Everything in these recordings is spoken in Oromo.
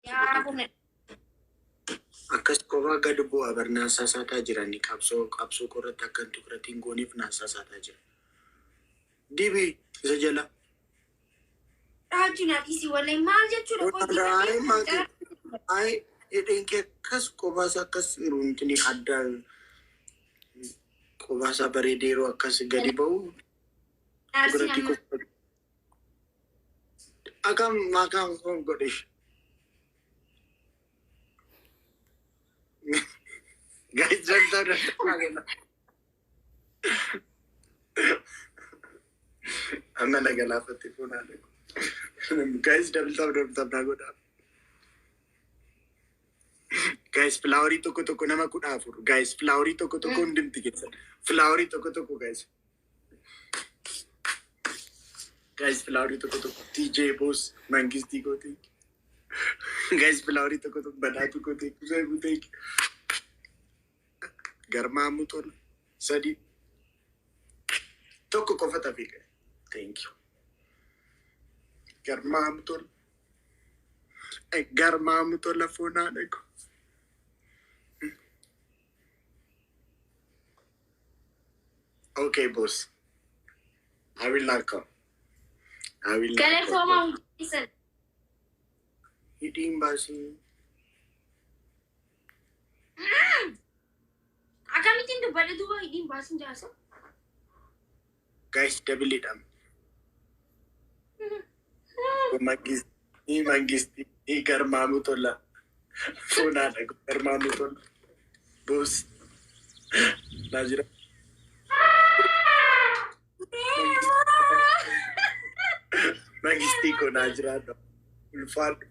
Yaa buna. Akkas qofaa gad bu'a bar naassasaataa jirani qabsoo qabsoo korratti akka hin tukratiin gooneef naassasaataa jira. Dibi isa jala. Raajuu naa dhiisii wallahi maal jechuudha qoy Ay dibadhee maati cara. ay hidhiin kee akkas qofaas akkas runtini adda qofaasaa bareedee yeroo akkas gadi ba'u Naarsiin tukratii amma. qofa. Akam akam godhe. Guys, jaltaa jaltaa. Amma na galaafatte fuunaa dhaqu. Guys, double tap double tap naa godhaa. Guys, filaaworii tokko tokko nama 14. Guys, filaaworii tokko tokko hundumti keessan. Filaaworii tokko tokko guys. Guys, filaaworii tokko tokko. TJ Boss, Mangistii gootee. Guys, filaaworii tokko tokko badhaatu gootee. Kusee gootee. Garmaamuu tola. Sadi. Tokko qofa tafe. Thank you. Garmaamuu tola. Garmaamu tola foonaa dhaqu. Okay, boss. I will not come. I will not come. Galatoomaa hundi keessan. Hidhiin baasii. Akkamittiin dubbadhe duuba hidhiin baasin jaarsa? Guys, double Mangistii, mangistii, garmaamuu tola. Foonaa dhaqu, garmaamuu tola. Boss. Naa jira. Mangistii koo naa jiraadha. Ulfaadhu.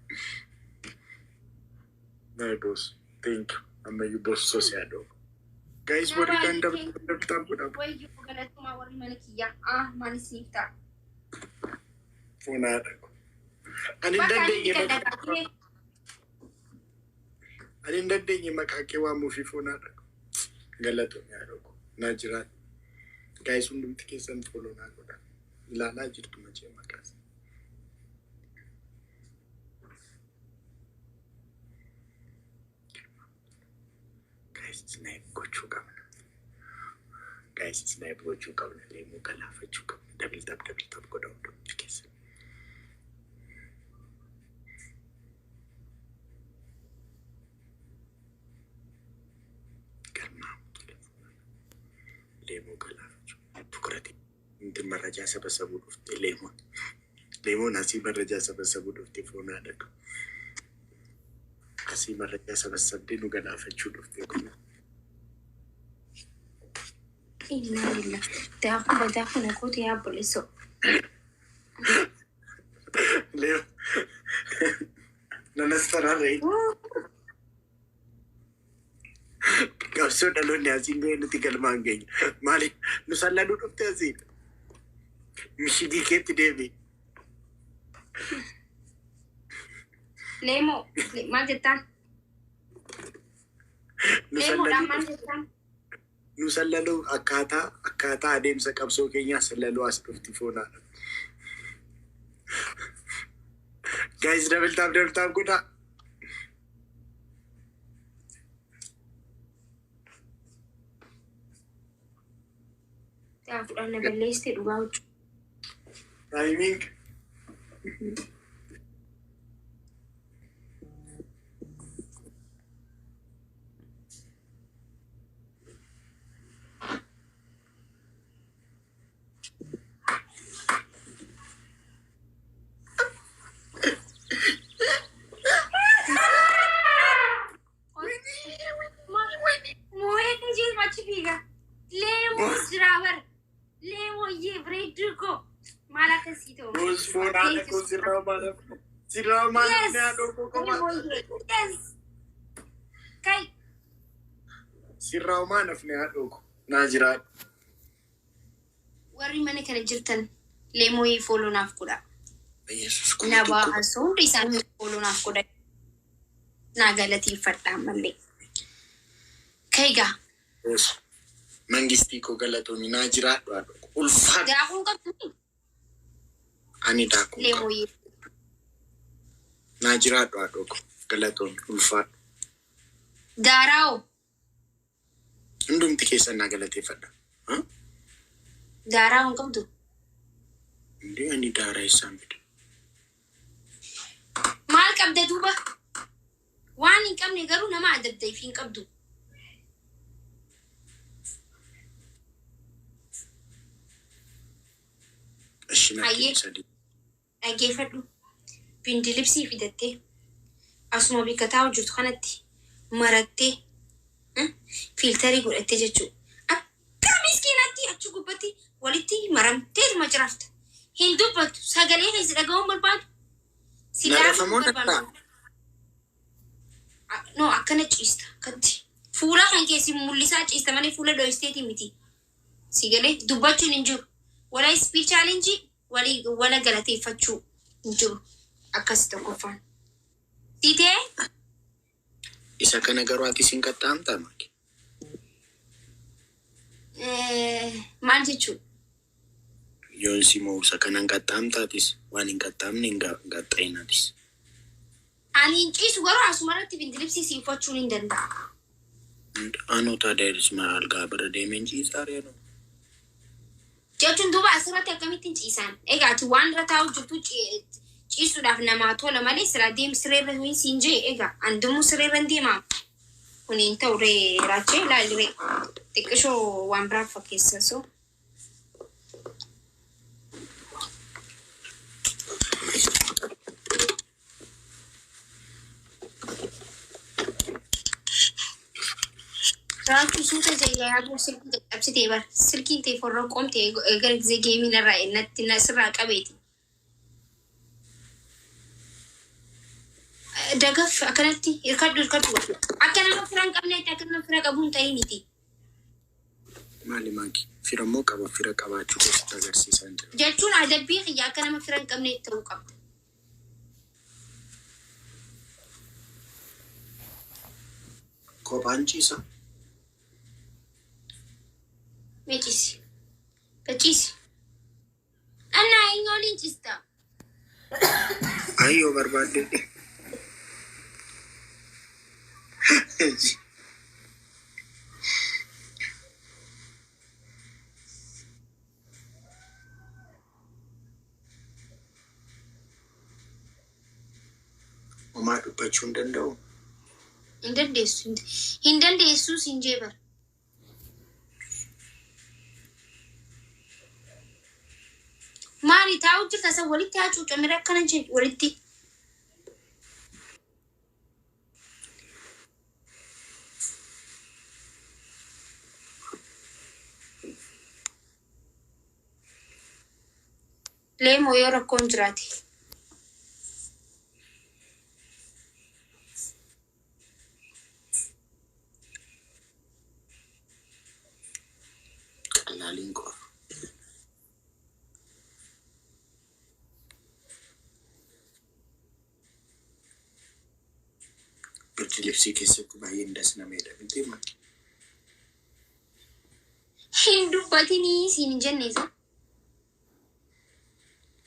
My boss. Thank you. Ammayyuu boss sosiyaadho. Guys, warri kan double tap godhaa. Wayyoo galatoomaa warri mana kiyyaa. Ah maal isiniif ta'a? Foonaa dhaqu. Ani hin Bakka ani dandeenye dhiqadha maqaa gaafii. ani hin dandeenye maqaa kee waamuufi foonaa dhaqu. Galatoomii haadha koo. Naa jiraadhu. Guys, hundumti keessan follow naa godhaa. Ilaalaa jirtu machee maqaas. Guys, snipe gochuu qabna. Guys, snipe gochuu qabna. Leemuu galaafachuu qabna. Double tap double tap godha hundumti keessan. Garmaamu tola. Leemuu galaafachuu. Tukurati. Intin marrajaa sabasabuu dhufte leemoon. Leemoon asii marrajaa sabasabuu dhufte foonaa dhaqu. Asii marrajaa sabasabdee nu galaafachuu dhufte kun. Innaa lillah. Daakuu badaa kana goote yaa obboleessoo. Leemo. Nanas fararree. Qabsoo dhaloonni asiin ga'e nuti galmaan geenya. Maali nu salladuu dhufte asiin? Mishigii keetti deebi. Leemoo maal jettaan? Nu Leemoodhaan salladuu maal dhufte. jettaan? Nu sallaluu akkaataa adeemsa qabsoo keenyaa sallaluu as dhufti foonaadha. Guys, double tap double tap godhaa. Daakuudhaan na balleessite dhugaa huccuu. Timing. Moo'eetu jiru achi fiiga. Leemoo jira bar. Leemooyyee bareedduu koo. Maal akkasii ta'u? Boos foonaadha koo sirraa maalaaf. Sirraa maalaaf Yes. ni haadhoo koo qofa. Leemooyyee. Yes. Kai. Sirraa maalaaf ni haadhoo koo. Naa jiraadhu. Warri mana kana jirtan leemooyyee follow naaf godha. Yesuus kuma Na tokko. baasu hundi isaanii follow naaf godha. Naa galateeffadha ammallee. Kaigaa. Boos. Mangistii koo galatoomi naa jiraadhu haadhoo koo. Ulfaadhu. Daakuu qabdu Ani daakuu hin qabu. leemooyyee. Naa jiraadhu haadhoo koo. Galatoon ulfaadhu. Daaraa'oo. Hundumti keessan naa galateeffadha. Daaraa hin qabdu. Indee ani daaraa eessaan fida? Maal qabda duuba? Waan hin qabne garuu nama adabda if hin qabdu. Ishi natti Hayyee. sadii. Dhaggeeffadhu. Bindilibsii fidattee asuma bikka taa'u jirtu kanatti marattee filterii godhattee jechuudha. Akka miskiinatti achi gubbatti walitti maramteetuma cirafta. Hin dubbattu, sagalee keessa dhaga'uun barbaadu. Si Na laafuun rafamoo barbaadu. danda'a? No, akkana ciista akkatti. Fuula kan keessi mul'isaa ciista malee fuula dho'isteeti miti. Si galee dubbachuun hin jiru. Wala speed challenge walii wala galateeffachuu hin jiru. Akkas tokkoffaan. Siitee. Isa kana garuu ati sin qaxxaamtaa maaki? Maal jechuudha? Yoon si mo'u isa kana hin qaxxaamtaatis waan hin qaxxaamne hin qaxxaa'inatis. Ani hin ciisu, garuu asuma irratti bindilibsii si uffachuun hin danda'a. Anoo taadha algaa bira deemeen ciisaa reenu. Jechuun duuba asirratti akkamittiin ciisaan? Egaa ati waan irra taa'u jirtu ciisuudhaaf namaa tola malee sira deem sireerra hin siin jee, egaa andumuu sireerra hin deemaa. Kun hin ta'u ree, raachee ilaali ree. Xiqqishoo waan biraa fakkeessa so. Raachuu suuta jayyaa yaaduu silkii caccabsitee bar silkiin ta'e forroo qoomte gara gisee geemiin irraa natti sirraa qabeeti. Dagaf akkanatti hirkadhu, hirkadhu, akka nama fira hin qabneetti, akka nama fira qabu hin ta'initi. Maali maaki? Fira immoo qaba, fira qabaachuu keessatti agarsiisaa hin jiru. Jechuun adabbii kiyya akka nama fira hin qabneetti ta'uu qabda. Kophaan ciisa. Mee ciisi. Ciisi. Annaa eenyu waliin ciista? Ayyoo barbaadde. Homaa dubbachuu hin danda'u. Hin dandeessu. Hin dandeessu siin jee bara. Maali taa'u jirta isa walitti hacuucamire akkana jee walitti. Leemoo yoo rakkoon jiraate. Qallaaliin qofa. Birdi keessatti baay'een dasnameedha miti maali? Hin dubbatinii siin hin jenne isa.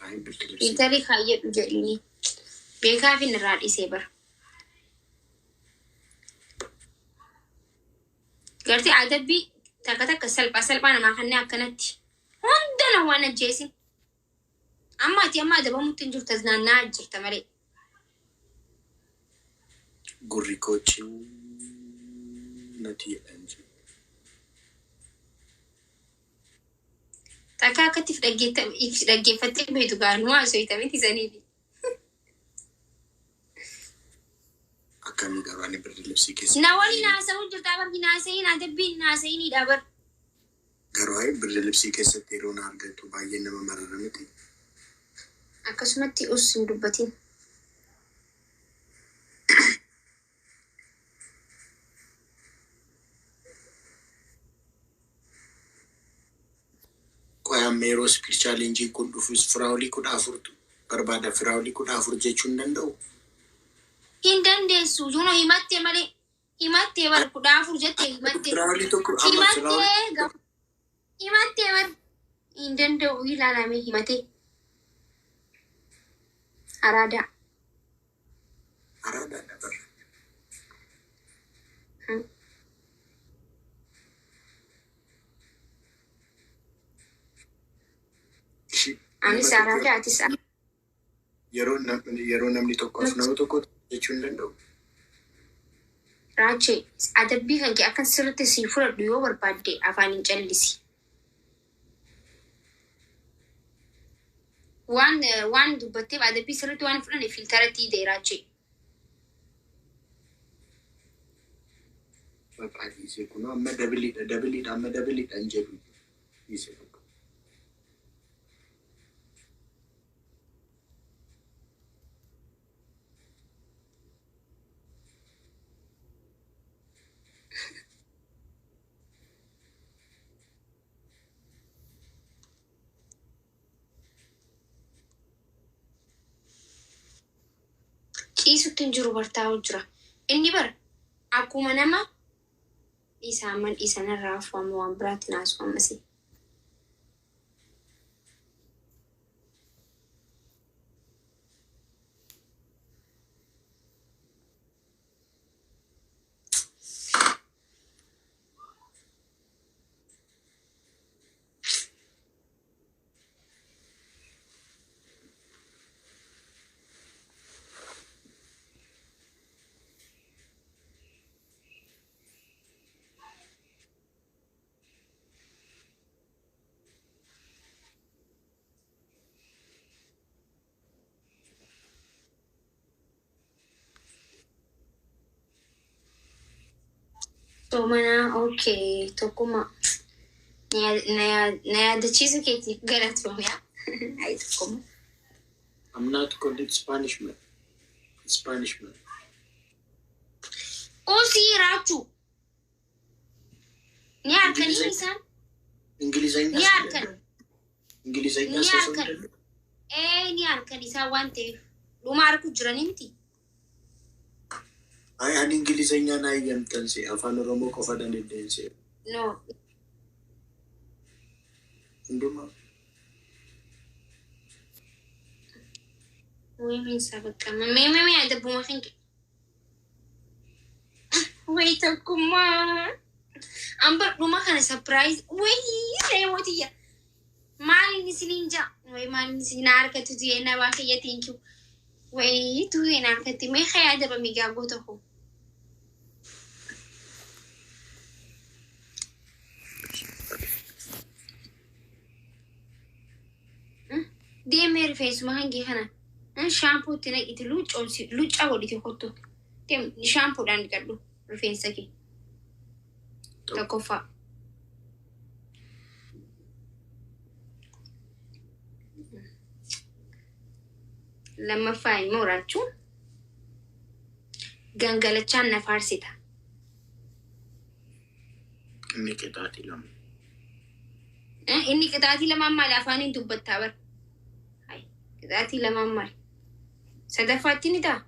Baay'ee birdi libsii. Filterii kaayyadhu jedhini. Beekaaf inni irraa dhiisee bara. Gartee adabbii takka takka salphaa salphaa namaa kanneen akkanatti. Hunda na waan ajjeesin. Amma ati amma adabamutti hin jirtu, naanna'aa jirta malee. Gurri koo ciu natti jedhan jiru. Takka akkatti if dhaggeeffattee beektu gaanuu haasofita miti saniifi. Akkamii garuu ani birdi libsii keessa. Na waliin haasa'uu jirta bar, hin haasa'iin, adabbiin hin haasa'inidha bar. Garuu ayi birdi libsii keessatti yeroo na argatu baay'ee nama marara miti. Akkasumatti us hin dubbatin. Qoy, amma yeroo speed challenge kun dhufus firaawulii 14tu barbaada. Firaawulii 14 jechuu hin danda'u. Hin dandeessu. Yuno himattee malee. Himattee bar, 14 jettee himattee. Firaawulii tokko amma firaawulii. Himattee, himattee bar. Hin danda'u, ilaalame himatee. Araadaa. Araadaadha bar. Anis Nama aaraa tokko fi atis yeroo namni tokko af nama tokko jechuu hin danda'u. Raachee, adabbii kan kee akkan sirriitti sii fudhadhu yoo barbaadde afaan hin callisi. Waan dubbatteef adabbii sirriitti waan fudhanne filteratti hidhe Raachee. Bakka dhiisee kun amma doubleiidha, doubleiidha, amma doubleiidha hin jedhu, dhiisee bakka. Ciisutti hin jiru, bartaa'u jira. Inni bar akkuma nama isaa man isanarraa afuwamu waan biraatti naasu ammasii. Soomanaa, okay, tokkummaa na yaadachiisu keetiif galatoomiyaa. Ayi, tokkummaa. I'm not called, it's punishment. It's punishment. Usii, Raachuu. Ni harkanii isaan. እንግሊዘኛ Ni harkan. እንግሊዘኛ Ni ሰው harkan. Ee, ni harkan isaan waan ta'eef. Dhuma harku jiranii miti. Ay, ani እንግሊዘኛ na eeyyamtanse, afaan Oromoo qofa dandeesse. No. Hundumaa. Wayii bakka. Mee mee mee, adabbuma kan kee. Wayii, tokkummaa. Amba dhuma kana surprise. Wayii, reemotiyya. Maaliin isiniin jaa? Wayii, maaliin isin na harkatti tuyee na baakayya, thank you. Wayii, tuyee na harkatti mee kaya adabami gaagoo tokko. Deemee rifeensuma kan kee kana. Shampoo itti naqiti, luuccoonsi luuccaa godhite kottu. Deem, shampoodhaan dhiqadhu rifeensa kee. Tokkoffaa. Lammaffaa immoo, Raachuu, gangalachaan na faarsita. Inni qixaatii lama. Inni qixaatii lamaan maali? Afaaniin dubbattaa bara. Hai, qixaatii lamaan maali? Sadaffaatti ni ta'a.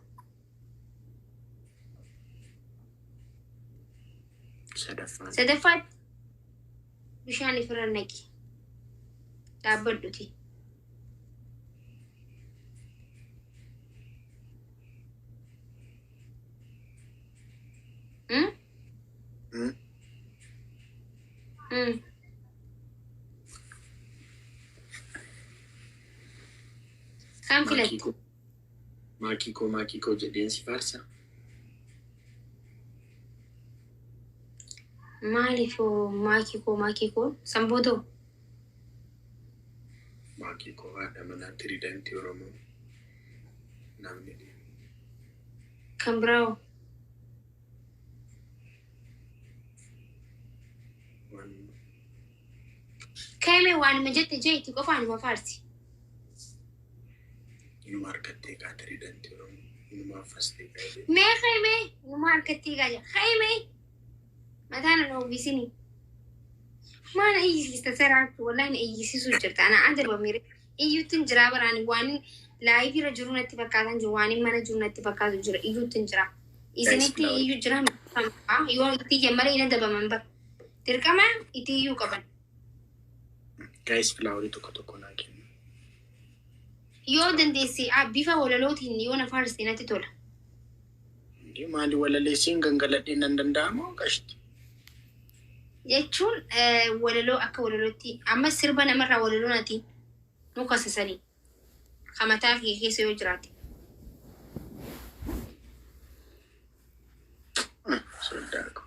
Sadaffaan. Sadaffaatti bishaan ifirra naqi. Dhaabbadhuti. Hmm? Hmm? Hmm. Kam filatte? Maakii koo, maakii koo, maakii koo jedheen si faarsa. Maaliif maakii koo, maakii koo sanbootoo? Maakii koo, haadha manaa tiriidantii Oromoo. Namni Kan biraa? Waan Kaime waanuma jette jeetti qofaanuma faarsi. Inuma harkattee kaa, tiriidantii Oromoo. Inuma affastee kaa jedhee. Mee kaime numa harkatti egaa jira. Kaime mataan na uwwisini. Maana iyyisiista seraatu, wallahi na iyyisiisuu jirta. Ana adabamire iyyuutti jira baraan, waan live irra jiru natti fakkaatan jiru, waan mana jiru natti fakkaatu jira, iyyuutti jira. Isinitti iyyuu jira, yoo itti iyyan malee hin adabaman bara. Dirqama itti iyyuu qaban. Guys, flowerii tokko tokko naa kennu. Yoo dandeesse bifa walalootiin yoo na faarsite natti tola. Maali walaleessiin gangaladhee nan danda'amoo qashti? Jechuun walaloo akka walalootti amma sirba namarraa walaloo natiin. Nu kasasanii. Kamataa kee keessa yoo jiraate. Soddaa ko.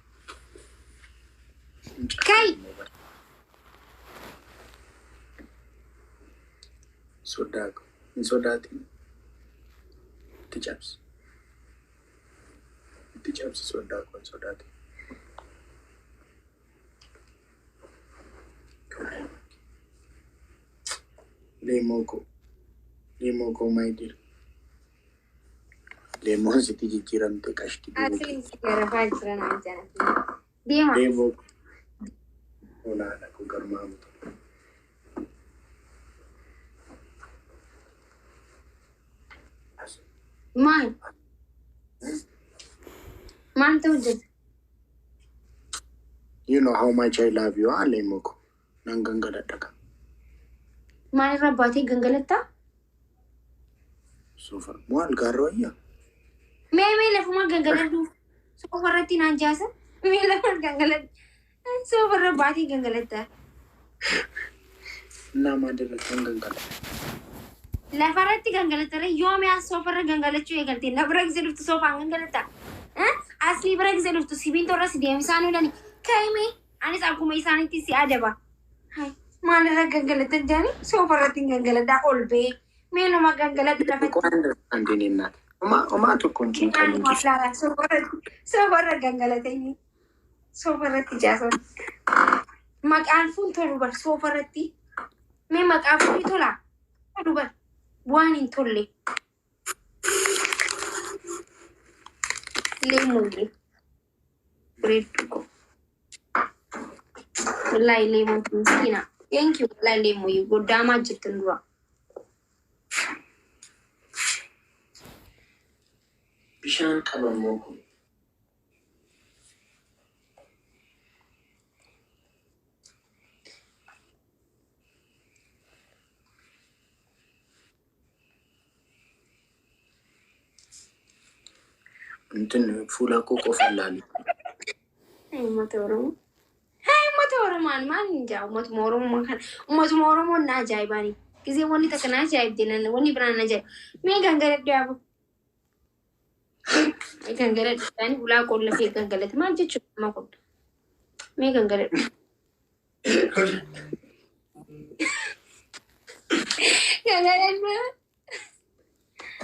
Kai! Soddaa ko. Hin sodaatin. Itti cabsi. Itti cabsi, soddaa ko, hin sodaatin. Leemoo ko. Leemoo ko, my dear. Leemoon sitti jijjiiramte, qashti. Asliin si garafaa jira naan jedhan. Deema. Leemoo ko. Olaadha ko, garmaamu tokko. Maal? Maal ta'u hojjeta? You know how much I love you, ah, leemoo ko. Nan gangaladha ka. Maalirra baatee gangalattaa? Sofa. Moo algaarra wayyaa? Mee mee, lafuma gangaladhu. Sofa irratti naan jaasa. Mee lafa gangaladhu. Sofa irra baatee gangalattaa. Innaa maalirratti kan gangaladha? Lafarratti gangalatara yoo mi'a sofarra gangalachuu eegalte, na bira gisee dhuftu soofaan gangalatta. Aslii bira gisee dhuftu sibiintorra si deemsaan oolani. Kaa'imee anis akkuma isaanitti si adaba. Maalirra gangalatan jaani, sofarratti hin gangaladhaa ol ba'ee. Mee numa gangaladhu lafatti. Qo'aan understanding innaa. Homaa tokko hin cinqamin. Sofarra gangalatanii. Sofarratti jaasan. Maqaan fuun tolu bar sofarratti. Mee maqaan fuun tola? Tolu bar. Waan hin tolle. Leemuullee. Bareedduu ko. Wallaahi leemuun miskiina. Thank you, wallaahi leemuyyee goddaamaa jirtan dura. Bishaan qabammoo kun. Intin fuula koo qofa ilaali. Uummata Oromoo. Haa, uummata Oromoon maal hin jaa, uummatuma Oromoo kana, uummatuma Oromoon na ajaa'ibani. Gisee wanni takka na ajaa'ibde, nan wanni biraan na ajaa'iba. Mee gangaladhu yaabu. Mee gangaladhu yaani ulaa qolla fee gangalate maal jechuudha nama kun. Mee gangaladhu. Gangaladhu.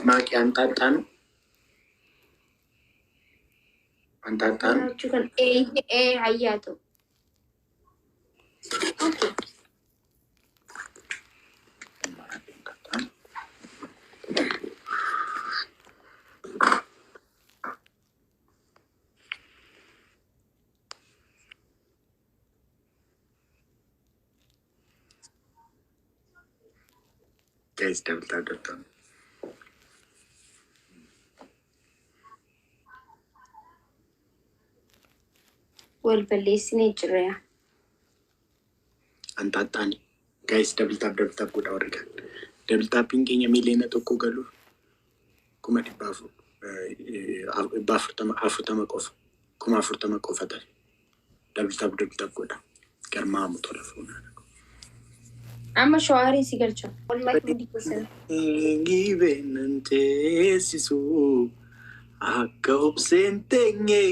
Maaqii anxaaxxaa nu. Anxaaxxaa nu. Jechuu kan ee ee hayyaa ta'u. Okay. Guys, double tap, double tap. Wal balleessinee jirra yaa. Anxaaxxaani. Guys, double tap, double tap godha warri kan. Double tapiin keenya 1,000,000 galuuf 440,000, 40 qofa. 40,000 qofa ta'e. Double tap, double tap godha. Garmaamu tola fuunaa. Amma shawaarii si galcha. Wallahi hundi keessan. Gibeenan teessisu akka obseen teenye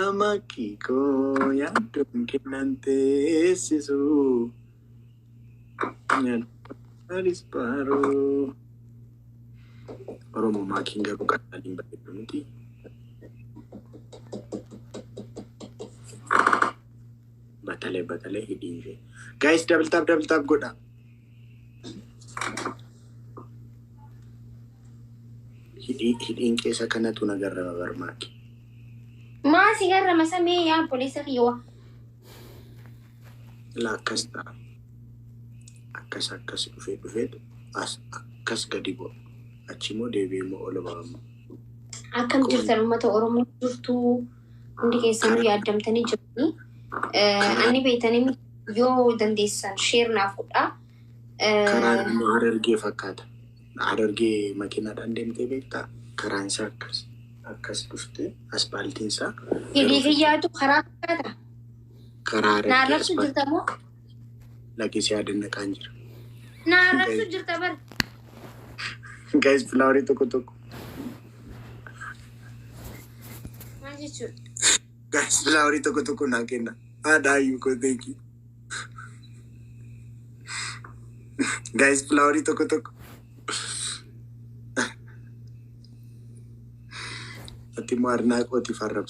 ama kiikoo yaaddoon kennan teessisu. Nyaanis baaroo. Oromoo maakiin garuu qaxaaliin bareedu miti. Batalee batalee hidhiin ishee. Guys, double tap, double tap godha. Hidhiin keessa kanatu nagarra barmaaki. Maa si garrama samee yaa obboleessa kiyya. Ilaa, akkas ta'a. Akkas akkas dhufee dhufee as akkas gadi bu'a. Achi immoo deebi'ee immoo ol ba'amu. Akkam jirtan uummata Oromoo? Jirtuu hundi keessanuu yaaddamtanii jirtanii. Ani beektanii yoo dandeessan share naaf godhaa. Karaan immoo Harargee fakkaata. Harargee makiinaadhaan deemtee beektaa? Karaan isaa akkas akkas dhuftee aspaaltiin isaa Hidhii kiyyaatu karaa fakkaata. Karaa Na Harargee arrabsu jirta moo? Lakkisee yaadannaqaan jira. Na arrabsu jirta bar. Guys, flowerii tokko tokko. Maal jechuudha? Guys, flowerii tokko tokko naa kenna. Haadha hayyuu koo, thank you. Guys, flowerii tokko tokko. Ati immoo arnaaqootiif arrabsu.